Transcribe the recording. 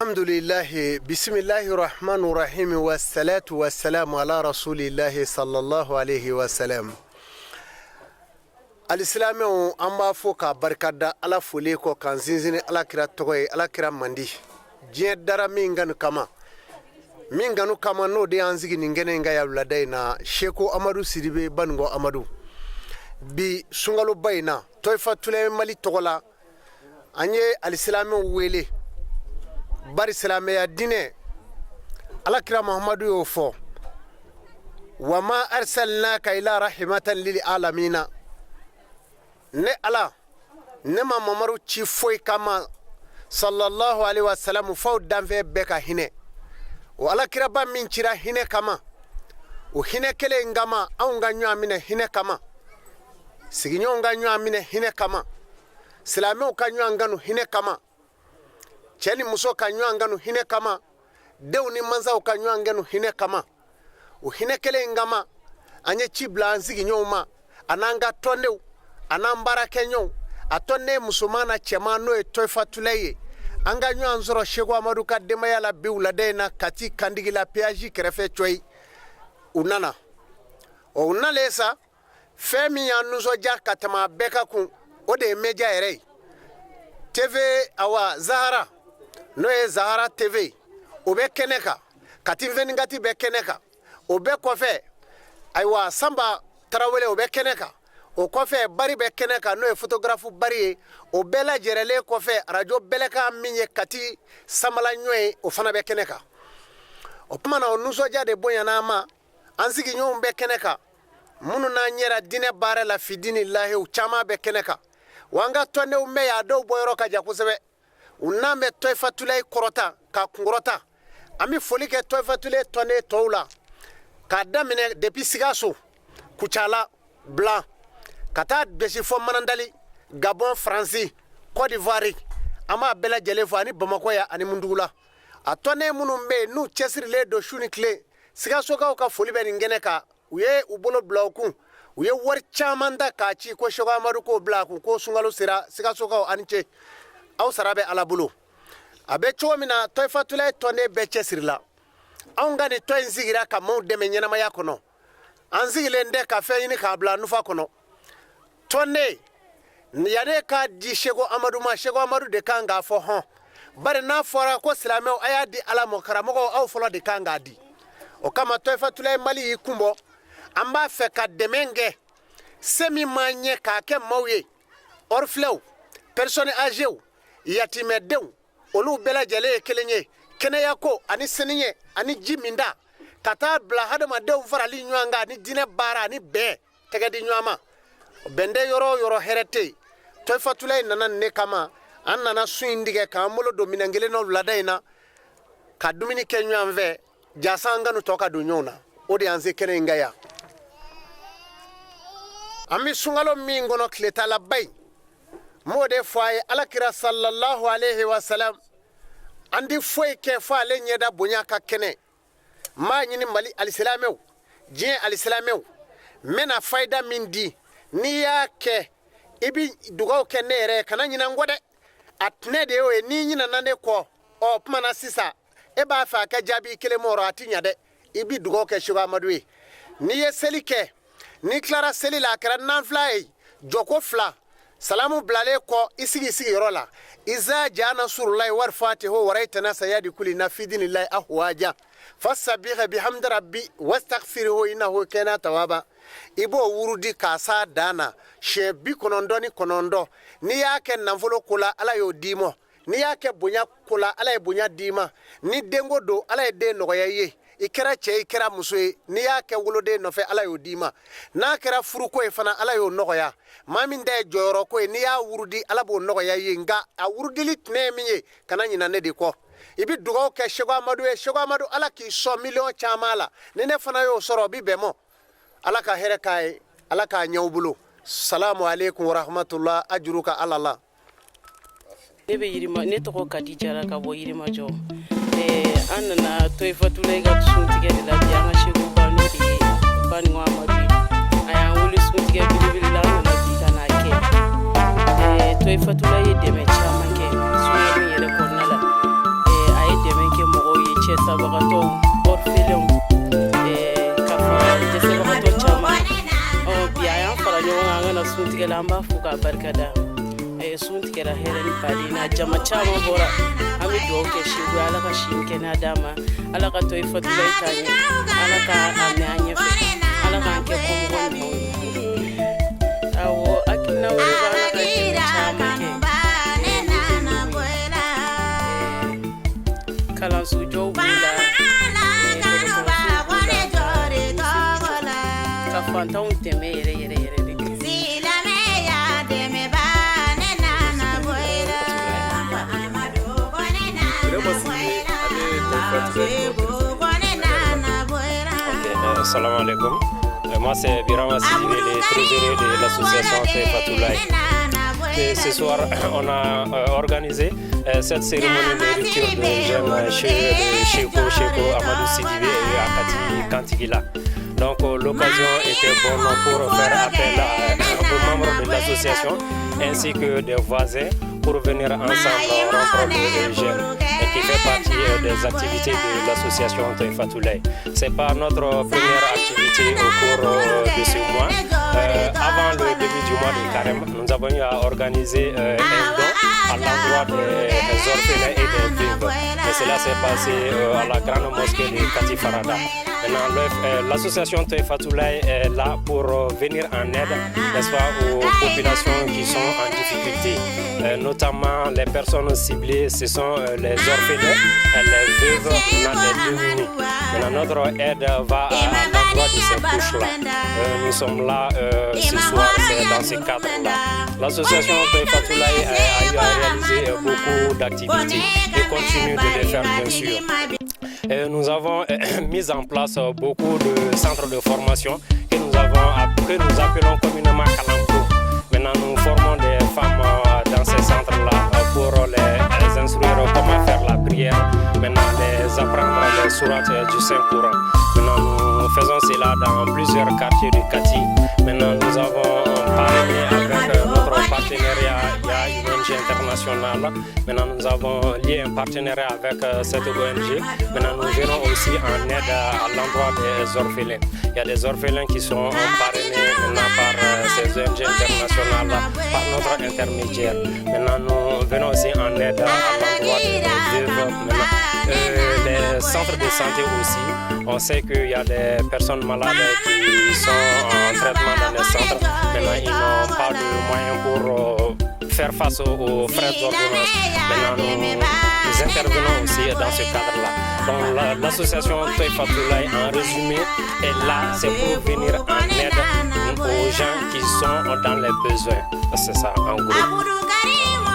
Alhamdulillahi, bisimilahi rahmani rahim, wasalatu wasalamu ala rasulillahi sallallahu alaihi wasalam. Alisilamɛw, an b'a fɔ k'a barika da Ala foli kɔ, k'an sinsin Ala kira tɔgɔ ye. Ala kira mandi diɲɛ dara min kanu kama, min kanu kama, n'o de y'an sigi nin kɛnɛ in kan yan wulada in na. Seko Amadu Sidibe Banikɔ Amadu, bi sunkaloba in na, Tɔyifatulayi Mali tɔgɔ la, an ye alisilamɛw wele, bari silamɛya diinɛ, Alakira Muhamadu y'o fɔ: wa ma arsalnaka ila rahimatan lil alamina. Ne Ala, ne ma Mamadu ci foyi kama, sallallahu alaihi wasallam, f'aw danfɛn bɛɛ ka hinɛ. O Alakiraba min cira hinɛ kama, o hinɛ kelen in kama, anw ka ɲɔgɔn minɛ hinɛ kama, sigiɲɔgɔnw ka ɲɔgɔn minɛ hinɛ kama, silamɛw ka ɲɔgɔn kanu hinɛ kama, cɛ ni muso ka ɲɔgɔn kanu hinɛ kama, denw ni mansaw ka ɲɔgɔn kanu hinɛ kama, o hinɛ kelen in kama, an ye ci bila an sigiɲɔgɔnw ma, an'an ka tɔndenw, an'an baarakɛɲɔgɔnw, a tɔnden musoman na cɛman, n'o ye Tɔyifatulayi ye. An ka ɲɔgɔn sɔrɔ Seko Amadu ka denbaya la bi wulada in na, Kati kandigi la, péage kɛrɛfɛ cɔyi. U nana, ɔ, u nalen sa, fɛn min y'an nisɔndiya ka tɛmɛ a bɛɛ ka kun, o de ye média yɛrɛ ye, TV awa Zahara, n'o ye Zahara TV, o bɛ kɛnɛ kan, Kati 24 bɛ kɛnɛ kan. O bɛɛ kɔfɛ, ayiwa, Sanba Tarawele, o bɛ kɛnɛ kan. O kɔfɛ, Bari bɛ kɛnɛ kan, n'o ye photographe Bari ye. O bɛɛ lajɛrɛlen kɔfɛ, arajo Bɛlɛkan min ye Kati Samala ɲɔ ye, o fana bɛ kɛnɛ kan. O tuma na, o nisɔndiya de bonyana an ma. An sigiɲɔgɔnw bɛ kɛnɛ kan, minnu n'an yɛrɛ diinɛ baara la fidini lahiw caman bɛ kɛnɛ kan. Wa an ka tɔndenw bɛ yan, a dɔw bɔyɔrɔ ka jan kosɛbɛ, u n'an bɛ Tɔyifatulayi kɔrɔta k'a kunkɔrɔta. An bɛ foli kɛ Tɔyifatulayi tɔnden tɔw la, k'a daminɛ depuis Sikaso, Kucala, Bilan, ka taa bɛsi fɔ Manandali, Gabon, Faransi, Côte d'Ivoire. An b'a bɛɛ lajɛlen fɔ, ani Bamakɔ yan, ani Mundugula. A tɔnden minnu bɛ yen, n'u cɛsirilen don su ni tile, Sikasokaw ka foli bɛ nin kɛnɛ kan. U ye u bolo bila u kun, u ye wari caman ta k'a ci ko Seko Amadu k'o bila a kun, ko sunkalo sera. Sikasokaw, ani ce, aw sara bɛ Ala bolo. A bɛ cogo min na, Tɔyifatulayi tɔnden bɛɛ cɛsirila. Anw ka nin tɔn in sigira ka maaw dɛmɛ ɲɛnamaya kɔnɔ. An sigilen tɛ ka fɛn ɲini k'a bila nufa kɔnɔ. Tɔnden yanni k'a di Seko Amadu ma, Seko Amadu de kan k'a fɔ hɔn, bari n'a fɔra ko silamɛw, a y'a di Ala ma, karamɔgɔw, aw fɔlɔ de kan k'a di. O kama, Tɔyifatulayi Mali y'i kun bɔ. An b'a fɛ ka dɛmɛ kɛ, se min m'an ɲɛ, k'a kɛ maaw ye, orphelins, personnes âgées, yatimɛdenw, olu bɛɛ lajɛlen ye kelen ye, kɛnɛyako ani siniɲɛ ani ji minda, ka taa bila hadamadenw farali ɲɔgɔn kan, ani diinɛ baara, ani bɛn tɛgɛ di ɲɔgɔn ma. Bɛn tɛ yɔrɔ o yɔrɔ, hɛrɛ tɛ yen. Tɔyifatulayi nana nin ne kama. An nana sun in tigɛ k'an bolo don minɛn kelen na wulada in na, ka dumuni kɛ ɲɔgɔn fɛ, jasa an kanu tɔ ka don ɲɔgɔn na. O de y'an se kɛnɛ in kan yan. An bɛ sunkalo min kɔnɔ, tile talaba in, n b'o de fɔ a ye: Alakira sallallahu alaihi wa salam, an tɛ foyi kɛ fo ale ɲɛda bonya ka kɛnɛ. N b'a ɲini Mali alisilamɛw, diɲɛ alisilamɛw, n bɛna fayida min di, n'i y'a kɛ, i bɛ dugaw kɛ ne yɛrɛ ye, kana ɲinɛ n kɔ dɛ. A tɛnɛ de y'o ye. N'i ɲinɛna ne kɔ, ɔ kuma na sisan, e b'a fɛ a ka jaabi kelen mɔrɔ, a ti ɲa dɛ. I bɛ dugaw kɛ Seko Amadu ye. N'i ye seli kɛ, n'i tilara seli la, a kɛra nanfila ye, jɔko fila, salamu bilalen kɔ, i sigi sigiyɔrɔ la: iza jaa nasurulayi wal fatihu waraita nasa yadkuluna fi dinilahi afwaja fasabiha bihamdi rabbi wastaghfirhu innahu kana tawaba. I b'o wurudi k'a s'a dan na siɲɛ 99. N'i y'a kɛ nafolo ko la, Ala y'o d'i ma. N'i y'a kɛ bonya ko la, Ala ye bonya d'i ma. Ni denko don, Ala ye den nɔgɔya i ye. I kɛra cɛ, i kɛra muso ye, n'i y'a kɛ woloden nɔfɛ, Ala y'o d'i ma. N'a kɛra furuko ye fana, Ala y'o nɔgɔya. Maa min ta ye jɔyɔrɔko ye, n'i y'a wurudi, Ala b'o nɔgɔya i ye. Nka a wurudili tɛnɛ ye min ye, kana ɲina ne de kɔ. I bɛ dugawu kɛ Seko Amadu ye. Seko Amadu, Ala k'i sɔn miliyɔn caman la. Ni ne fana y'o sɔrɔ, o bi bɛn mɔ. Ala ka hɛrɛ k'a ye, Ala k'a ɲɛw bolo. Salamu aleykum warahmatula, ajuru ka Ala la. Ne bɛ Yirima, ne tɔgɔ Kadi Jara ka bɔ Yirimajɔ. An nana Tɔyifatulayi ka suntigɛ de la bi. An ka Sekuba, n'o de ye Banikɔ Amadu ye, a y'an wele suntigɛ belebele la. An nana bi ka n'a kɛ. Tɔyifatulayi ye dɛmɛ caman kɛ sunkalo in yɛrɛ kɔnɔna la. A ye Cɛsabagatɔw, orphelinw, ka fara dɛsɛbagatɔ caman. Ɔ bi a y'an fara ɲɔgɔn kan, an ka na suntigɛ la. An b'a fo k'a barika da. Sun tigɛra hɛrɛ ni baden na, jama caman bɔra. An bɛ dugawu kɛ Seku ye, Ala ka si ni kɛnɛya d'a ma, Ala ka Tɔyifatulayi taa ɲɛ, Ala ka a mɛn an ɲɛfɛ, Ala k'an kɛ kɔmɔgɔ ɲumanw ye. Awɔ, hakilina wɛrɛ b'an na ka dɛmɛ caman kɛ. Min tɛ ninnu ye, kalanso jɔw b'u la, dɔgɔtɔrɔsow b'u la, ka misiriw jɔ, ka fantanw dɛmɛ yɛrɛ yɛrɛ yɛrɛ de. Silamɛya dɛmɛba ne nana bɔ i la. Vraiment, c'est ne nana bɔ i la. Ok, salam alaikum. Moi, c'est Birama Sidibé, le trésorier de l'association Fatoulaye. Et ce soir, on a organisé cette cérémonie de rupture de jeûne chez le Cheikhou Amadou Sidibé à Kati Kantigila. Donc, l'occasion était bonne pour faire appel aux membres de l'association ainsi que des voisins pour venir ensemble rompre le jeûne et qui fait partie des activités de l'association Toïfatoulaye. Ce n'est pas notre première activité au cours de ce mois. Avant le début du mois de carême, nous avons eu à organiser un don à l'endroit des orphelins et des veuves. Et cela s'est passé à la grande mosquée de Kati Farada. Maintenant, l'association Toïfatoulaye est là pour venir en aide, n'est-ce pas, aux populations qui sont en difficulté. Notamment les personnes ciblées, ce sont les orphelins, les veuves, maintenant les démunis. Maintenant, notre aide va à l'endroit de ces couches-là. Nous sommes là ce soir, c'est dans ce cadre-là. L'association Toïfatoulaye a eu à réaliser beaucoup d'activités et continue de les faire, bien sûr. Et nous avons mis en place beaucoup de centres de formation que nous appelons communément Kalambo. Maintenant, nous formons des femmes dans ces centres-là pour les instruire comment faire la prière, maintenant les apprendre les sourates du Saint-Coran. Maintenant, nous faisons cela dans plusieurs quartiers de Kati. Maintenant, nous avons parrainé avec notre partenariat, il y a une ONG internationale. Maintenant, nous avons lié un partenariat avec cette ONG. Maintenant, nous venons aussi en aide à l'endroit des orphelins. Il y a des orphelins qui sont parrainés maintenant par ces ONG internationales, par notre intermédiaire. Maintenant, nous venons aussi en aide à l'endroit des veuves. Maintenant, les centres de santé aussi. On sait qu'il y a des personnes malades qui sont en traitement dans les centres. Maintenant, ils n'ont pas de moyens pour faire face aux frais d'ordonnance. Maintenant, nous intervenons aussi dans ce cadre-là. Donc, l'association Toïfatoulaye, en résumé, est là, c'est pour venir en aide aux gens qui sont dans les besoins. C'est ça, en gros. Abudu Karimo.